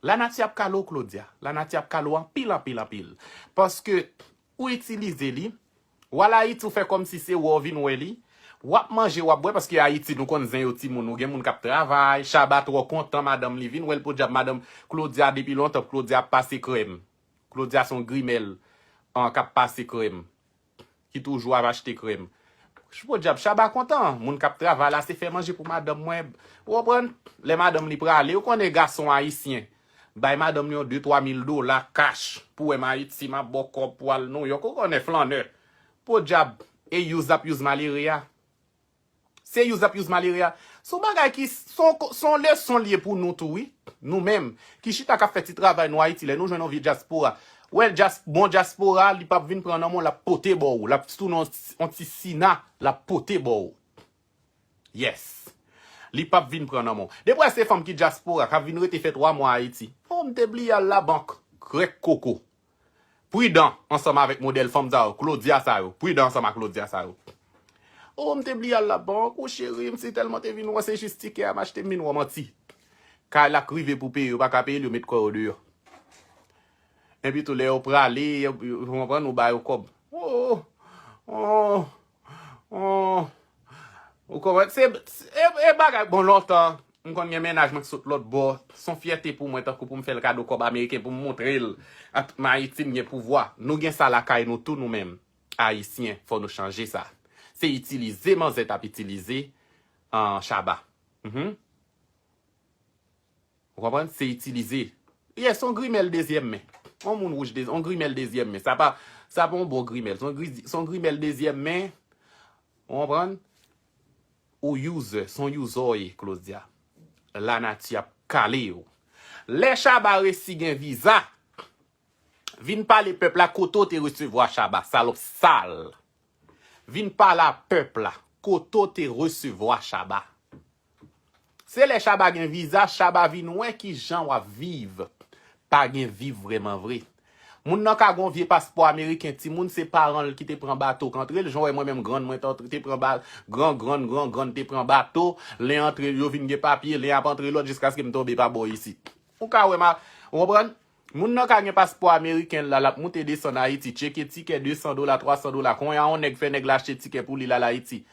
Lanati ap kale w, Claudia. Lanati ap kale w anpil, anpil, anpil. Paske ou itilize li, w al Ayiti, ou fè kòmsi se wè w vin wè li, w ap manje, w ap bwè, paske Ayiti, nou konn zen yo timoun, ou gen moun k ap travay, Shabba twò kontan, madanm li vin wè l, podyab, madanm Claudia, depi lontan, Claudia ap pase krèm. Claudia se yon grimèl, an, k ap pase krèm. Ki toujou ap achte krèm. Podyab, Shabba kontan. Moun k ap travay la, se fè manje pou madanm mwen. Ou konprann? Lè madanm li prale, ou konnen gason ayisyen bay madanm li yon de twa mil dola kach pou w wè m Ayiti, m ap ba w kòb pou w al Nouyòk. Ou konnen flannè. Podyab, e use l ap use malere a. Se use l ap use malere a. Se yon bagay ki, se yon ko- se yon leson l ye pou nou tou, wi. Nou menm, ki chita k ap fè ti travay nou Ayiti, lè nou jwenn yon vye dyaspora. Wè, dyas- bon dyaspora, li p ap vin pran nan men w, l ap pote ba w. L ap tounen yon, yon ti sina, l ap pote ba w. Yes. Li p ap vin pran nan men w. Depi w wè se fanm ki dyaspora, k ap vin rete fè twa mwa Ayiti. O, m te bliye al labank. Grèk koko. Pridan ansanm avèk modèl fanm sa yo, Claudia sa yo. Pridan ansanm ak Claudia sa yo. O, m te bliye al labank, o cheri, m si tèlman te vin wè se jis tikè a m achte, m vin wè manti. Kay la k rive pou peye, yo pa ka peye l, yo met kò yo deyò. Epi tou, lè yo prale, yo, yo, ou konprann, ou ba yo kòb. O, o, o. Ou konprann? Se, se- e, e bagay, bon, lontan, m konn gen mennaj mwen k sot lòt bò. Se yon fyète pou mwen, tankou pou m fè l kado kòb ameriken, pou m montre l a tout Ayiti m gen pouvwa. Nou gen sa lakay nou tou, nou menm. Ayisyen, fò nou chanje sa. Se itilize manzè t ap itilize, an, Shabba. Mhm. Ou konprann? Se itilize. Yes, yon grimèl dezyèm men. Yon moun wouj de, yon grimèl dezyèm men. Sa pa, sa pa yon bon grimèl. Se yon gri- se yon grimèl dezyèm men. Ou konprann? Ou user, se yon user w ye, Claudia. Lanati ap kale w. Lè Shabba resi gen viza, vin pale pèp la kote w te resevwa Shabba, salòp sal. Vin pale a pèp la kote w te resevwa Shabba. Se lè Shabba gen viza, Shabba vin wè kijan w ap viv. Pa gen viv vrèman vre. Moun nan ka gen yon vye paspò ameriken, timoun, se paran l ki te pran bato k antre l. Jan w wè mwen menm, grann mwen te antre, te pran ba, gran, grann, gran, grann te pran bato. Len antre, yo vin gen papye, len ap antre lòt jiskaske m tonbe pa bò isit. Ou ka wè ma, ou konprann? Moun nan ka gen paspò ameriken l la, l ap moute desann Ayiti, tcheke tikè de san dola, twa san dola. Kounye a yon nèg fè nèg la achte tikè pou li l al Ayiti.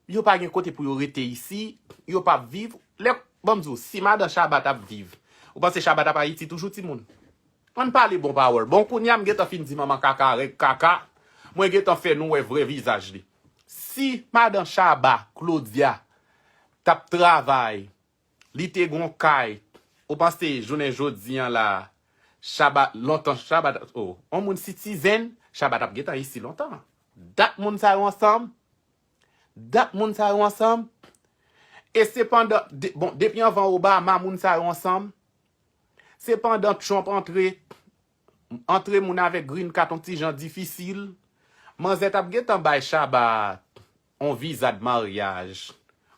Yo pa gen kote pou yo rete isi, yo p ap viv. Lè, ban m di w, si madan Shabba t ap viv, ou panse Shabba t ap Ayiti toujou, timoun? Ann pale bon pawòl. Bon, kounye a m gentan fin di manman kaka, règ kaka. Mwen gentan fè nou wè vrè vizaj li. Si madan Shabba, Claudia, t ap travay, li te gon kay, ou panse jounen jodi an la, Shabba, lontan, Shabba, oh, on moun citizen, Shabba t ap gentan isi lontan. Dat moun sa yo ansanm, dat moun sa yo ansanm. E se pandan, de, bon, depi anvan Obama, moun sa yo ansanm. Se pandan Trump antre, antre moun avèk green card on ti jan difisil. Manzè t ap gentan bay Shabba on viza de maryaj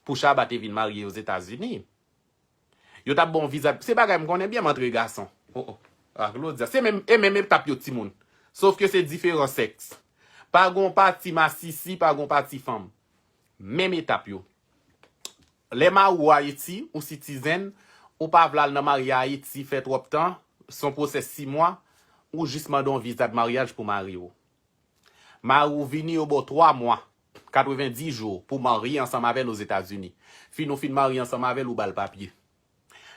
pou Shabba te vin marye Ozetazini. Yo t ap ba w viza, se bagay m konnen byen, m antre gason. Oh, oh. A, Claudia, se menm, e menm etap yo, timoun. Sof ke se diferan sèks. Pa gon pati masisi, pa gon pati fanm. Menm etap yo. Lè mari w Ayiti, ou citizen, ou pa vle al nan marye Ayiti, fè twòp tan, se yon pwosès sis mwa, ou jis mande yon viza de maryaj pou mari w. Mari w vini, yo ba w twa mwa, katrevenndis jou, pou w marye ansanm avè l Ozetazini. Fin ou fin marye ansanm avè l, ou ba l papye.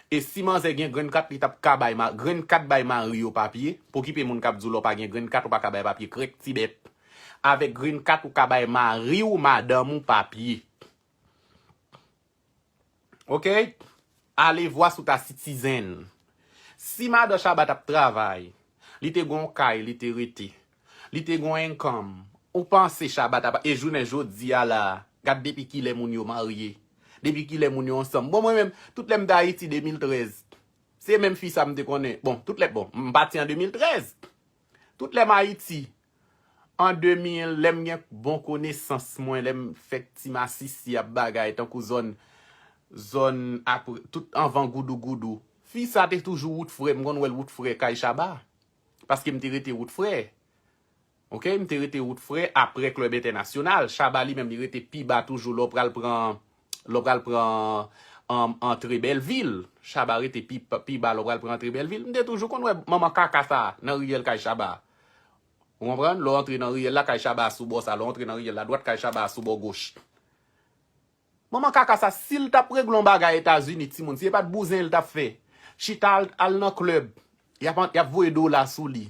E si manzè gen green card, li t ap ka bay ma-, green card bay mari yo papye, pou okipe moun k ap di w lè w pa gen green card, ou pa ka bay papye, krèk ti bèt. Avèk green card, ou ka bay mari w, madanm ou papye. Oke? Ale vwa si w ta citizen. Si madan Shabba t ap travay, li te gon kay, li te rete, li te gon income, ou panse Shabba t ap, e jounen jodi a la, gad depi kilè moun yo marye, depi kilè moun yo ansanm. Bon, mwen menm, tout lè m t Ayiti de mil trèz, se menm fi sa m te konnen. Bon, tout lè, bon, m pati an de mil trèz. Tout lè m Ayiti, an de mil, lè m gen bon konesans mwen, lè m fèk ti masisi ap bagay, tankou zòn, zòn apre, tout anvan Goudougoudou. Fi sa te toujou wout frè, m konn wè l wout frè kay Shabba. Paske m te rete wout frè. Oke, m te rete wout frè apre Club International. Shabba li menm li rete pi ba toujou lè w pral pran, lè w pral pran, um, antre Bèlvil. Shabba rete pi, pi ba lè w pral pran antre Bèlvil. M te toujou konn wè manman kaka sa nan riyèl kay Shabba. Ou konprann? Lè w antre nan riyèl la, kay Shabba a sou bò sa. Lè w antre nan riyèl la dwat, kay Shabba a sou bò goch. Manman kaka sa, si l t ap regle yon bagay Etazini, timoun, si se pa t bouzen l t ap fè, chita al, al nan klèb, y ap, y ap voye dola sou li.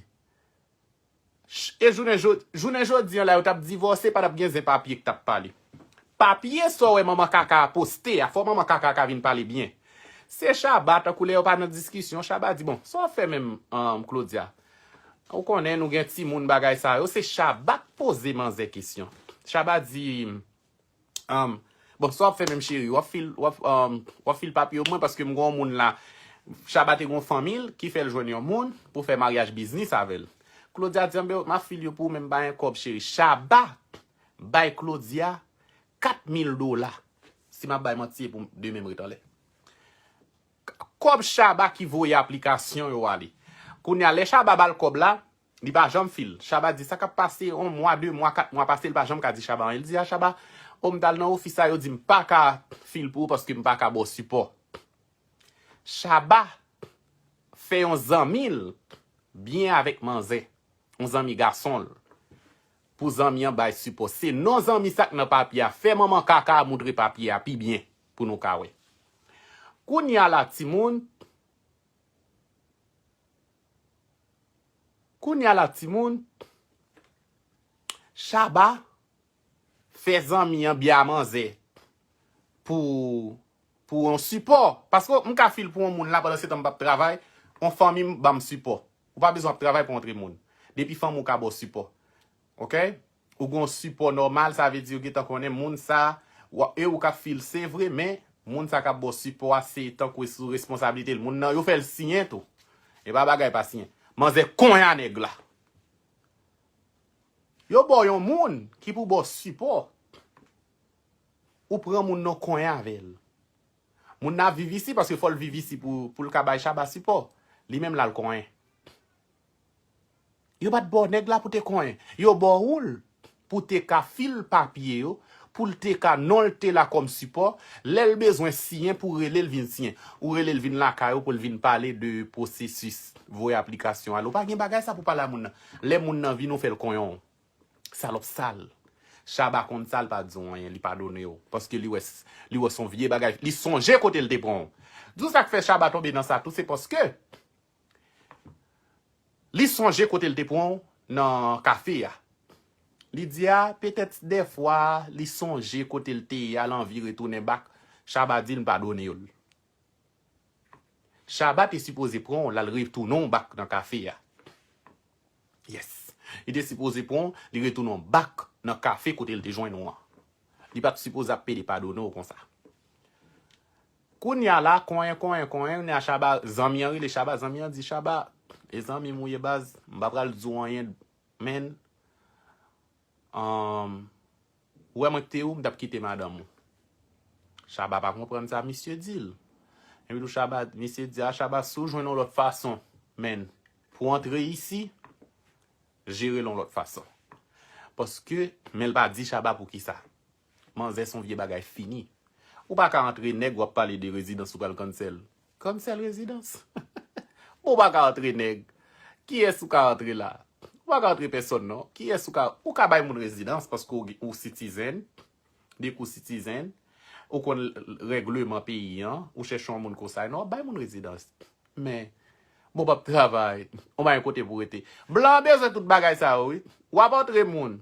Ch-, e jounen jodi, jounen jodi an la, yo t ap divòse, pa t ap gen zen papye k t ap pale. Papye sa w wè manman kaka a poste a, fò manman kaka a ka vin pale byen. Se Shabba, tankou lè yo pa nan diskisyon, Shabba di, bon, sa w ap fè menm, um, Claudia? Ou konnen nou gen timoun bagay sa yo, se Shabba k poze manzè kesyon. Shabba di, um, bon, sa w ap fè menm cheri, w ap fil, w ap, um, w ap fil papye yo mwen paske m gen yon moun la, Shabba te gen yon fanmi l ki fè l jwenn yon moun pou fè maryaj biznis avè l. Claudia di, anben, m ap fil yo pou ou, men m pa gen kòb cheri. Shabba bay Claudia kat mil dola. Si m ap bay manti, e pou demen m ret anlè. Kòb Shabba ki voye aplikasyon yo ale. Kounye a, lè Shabba ba l kòb la, li pa janm fil. Shabba di, sa k ap pase yon mwa, de mwa, kat mwa pase, li pa janm ka di Shabba anyen. Li di a Shabba, o, m t al nan ofis sa, yo di m pa ka fil pou ou paske m pa ka ba w sipò. Shabba fè yon zanmi l byen avèk manzè, yon zanmi gason l, pou zanmi an bay sipò. Se non zanmi sa k nan papye a. Fè manman kaka a moutre papye a pi byen pou nou ka wè. Kounye a la, timoun, kounye a la, timoun, Shabba fè zanmi an byen a manzè pou, pou yon sipò. Paske m ka fil pou yon moun la, pandan se tan m p ap travay, yon fanmi m ban m sipò. Ou pa bezwen ap travay pou antre moun. Depi fanmi w ka ba w sipò. Oke? Ou gen yon sipò nòmal, sa vle di yo gentan konnen moun sa, w ap, e ou k ap fil, se vre, men moun sa k ap ba w sipò a, se tankou e sou responsablite l. Moun nan, yo fè l siyen tou. E pa bagay pa siyen. Manzè konya nèg la. Yo ba w yon moun ki pou ba w sipò. Ou pran moun nan konyen avè l. Moun nan ap viv isi paske fò l viv isi pou, pou l ka bay Shabba sipò. Li menm l al konyen. Yo pa t ba w nèg la pou te konyen. Yo ba w l pou te ka fil papye yo, pou l te ka, non l te la kòm sipò, lè l bezwen siyen pou rele l vin siyen. Ou rele l vin lakay ou pou l vin pale de pwosesis voye aplikasyon al. Ou pa gen bagay sa pou pale a moun nan. Lè moun nan vini, ou fè l konyen w. Salòp sal. Shabba konn sa, l pa di w anyen, li padone w. Paske li wè, li wè s on vye bagay. Li sonje kote l te pran w. Di w sa k fè Shabba tonbe nan sa tou, se paske li sonje kote l te pran w nan kafe a. Li di a, petèt dèfwa, li sonje kote l te ye a, l anvi retounen bak. Shabba di l padone w l. Shabba te sipoze pran w, l al retounen w bak nan kafe a. Yes. Li te sipoze pran w, li retounen w bak nan kafe kote l te jwenn ou an. Li pa t sipoze ap pede padone w konsa. Kounye a la, konyen, konyen, konyen, kounye a Shabba, zanmi an rele Shabba, zanmi an di Shabba, e zanmi m ou ye baz, m pa pral di w anyen, men, um, ou wè mwen k te ou, m t ap kite madanm ou. Shabba pa konprann sa misye di l. Epi tou Shabba, misye di a Shabba, si w jwenn yon lòt fason, men, pou antre isi, jere l yon lòt fason. Paske, men l pa di Shabba poukisa. Manzè s on vye bagay fini. Ou pa ka antre nèg w ap pale de rezidans ou pral cancel. Cancel rezidans? Bon, ou pa ka antre nèg. Kiyès ou ka antre la? Ou pa ka antre pèsòn non. Kiyès ou ka, ou ka bay moun rezidans paske ou, ou citizen. Depi ou citizen, ou konn règleman peyi an, ou chèche yon moun konsa, non, w ap bay moun rezidans. Men, bon, w p ap travay, ou pa gen kote pou rete. Blan bezwen tout bagay sa yo, wi. W ap antre moun.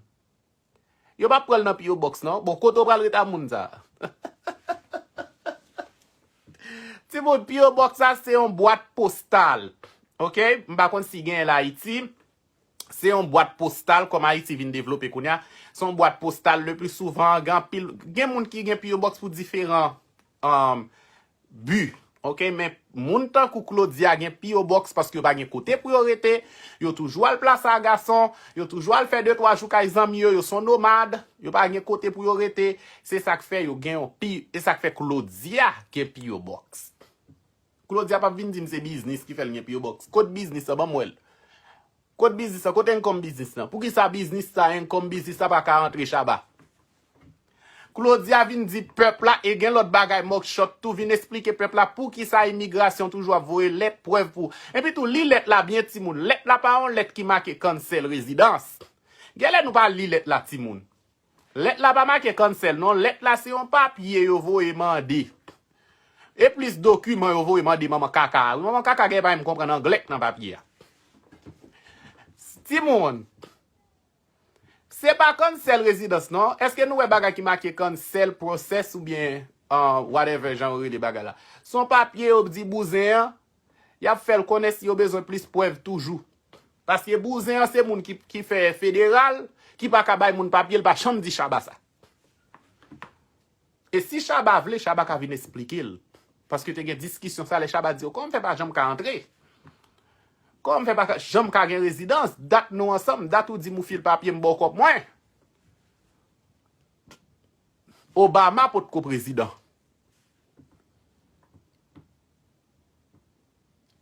Yo p ap pran l nan P O Box, non. Bon, kote w pral rete a moun sa? Timoun, P O Box sa se yon bwat postal. Oke? M pa konn si genyen l Ayiti. Se yon bwat postal, kòm Ayiti vin devlope kounye a. Se yon bwat postal, le pli souvan, gen anpil, gen moun ki gen P O Box pou diferan, um, bi. Oke, men moun tankou Claudia gen P O Box paske yo pa gen kote pou yo rete. Yo toujou al plasa gason. Yo toujou al fè de twa jou kay zanmi yo. Yo s on nomad. Yo pa gen kote pou yo rete. Se sa k fè yo gen yon P, se sa k fè Claudia gen P O Box. Claudia p ap vin di m se biznis ki fè l gen P O Box. Kot biznis lan? Ban m wè l. Kot biznis lan? Kote income biznis lan? Poukisa biznis sa, income biznis la pa ka antre Shabba? Claudia vin di pèp la, e gen lòt bagay mugshot tou, vin esplike pèp la poukisa imigrasyon toujou ap voye lèt prèv pou. Epi tou, li lèt la byen timoun. Lèt la pa yon lèt ki make cancel rezidans. Genlè nou pa li lèt la timoun. Lèt la pa make cancel non, lèt la se yon papye yo voye mande. E plis dokiman yo voye mande manman kaka a. Wi, manman kaka gen pa menm konprann anglè k nan papye a. Timoun, se pa cancel rezidans non. Èske nou wè bagay ki make cancel process oubyen, uh, whatever jan yo rele bagay la? Se yon papye yo di bouzen an, y ap fè l konnen si yo bezwen plis prèv toujou. Paske bouzen an se moun ki, ki fè federal, ki pa ka bay moun papye, l pa janm di Shabba sa. E si Shabba vle, Shabba ka vin esplike l. Paske te gen diskisyon sa lè Shabba di yo, kòman m fè pa janm ka antre? Kòman m fè pa ka, janm ka gen rezidans? Dat nou ansanm, dat ou di m ou fil papye m ba w kòb mwen. Obama potko prezidan.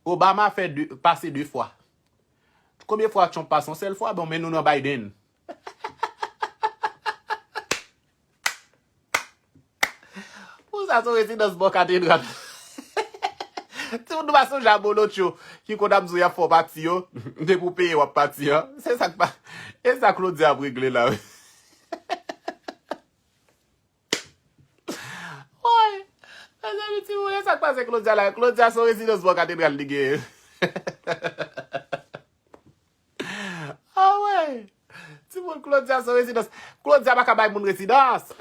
Obama fè de, pase de fwa. Konbyen fwa Trump pase? Yon sèl fwa? Bon, men nou nan Biden. Pou sa, se yon rezidans bò katedral. Timoun nou pa sonje a Bolotcho ki konn ap di w y ap fè w pati yo. Depi w peye, w ap pati an. Se sa k pa, e sa Claudia ap regle la, wi. Woy! Mezanmi, timoun, e sa k pase Claudia la? Claudia se yon rezidans bò katedral li genyen. Awe! Timoun, Claudia se yon rezidans. Claudia pa ka bay moun rezidans.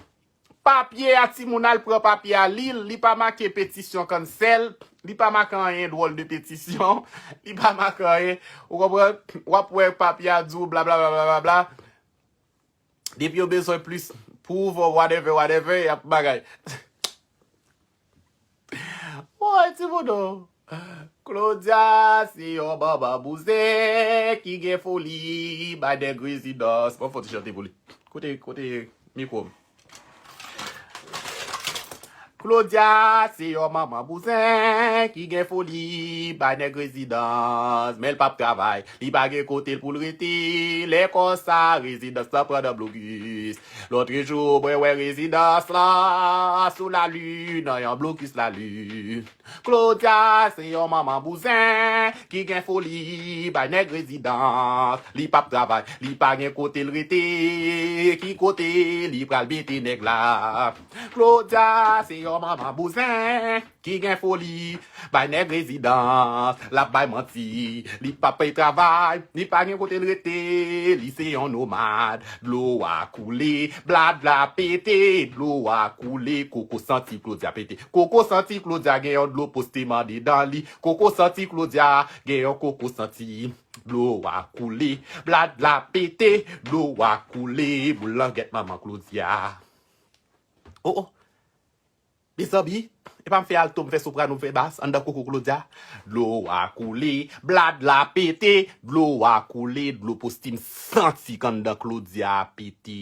Papye a, timoun, al pran papye a, li l, li pa make petisyon cancel, li pa make anyen dwòl de petisyon, li pa make anyen. Ou konprann? W ap wè papye a di w bla, bla, bla. Depi yo bezwen plis proof or whatever, whatever, y ap bagay. Woy, timoun o. Claudia, se yon manman bouzen ki gen foli, bay nèg rezidans. Bon, fò ti chante pou li. Kote, kote mikwo m? Claudia se yon manman bouzen ki gen foli bay nèg rezidans, men l p ap travay, li pa gen kote l pou l rete. Lè konsa, rezidans lan pran nan blokis. Lòt jou, mwen wè rezidans lan sou lali, nan yon blokis lali. Claudia se yon manman bouzen ki gen foli bay nèg rezidans. Li p ap travay, li pa gen kote l rete. Ki kote li pral mete nèg la? Claudia se yon manman bouzen ki gen foli bay nèg rezidans. L ap bay manti, li p ap travay, li pa gen kote l rete. Li se yon nomad. Dlo a koule, bladla pete, dlo a koule, koko santi Claudia pete. Koko santi Claudia gen yon dlo poste mande dan li. Koko santi Claudia gen yon koko santi. Dlo a koule, bladla pete, dlo a koule, boul langèt manman Claudia. Oh, oh. Mezanmi, e pa m fè alto, m fè soprano, m fè bas anndan koko Claudia. Dlo a koule, bladla pete, dlo a koule, dlo poste m santi k anndan Claudia pete.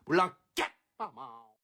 Boul langèt manman.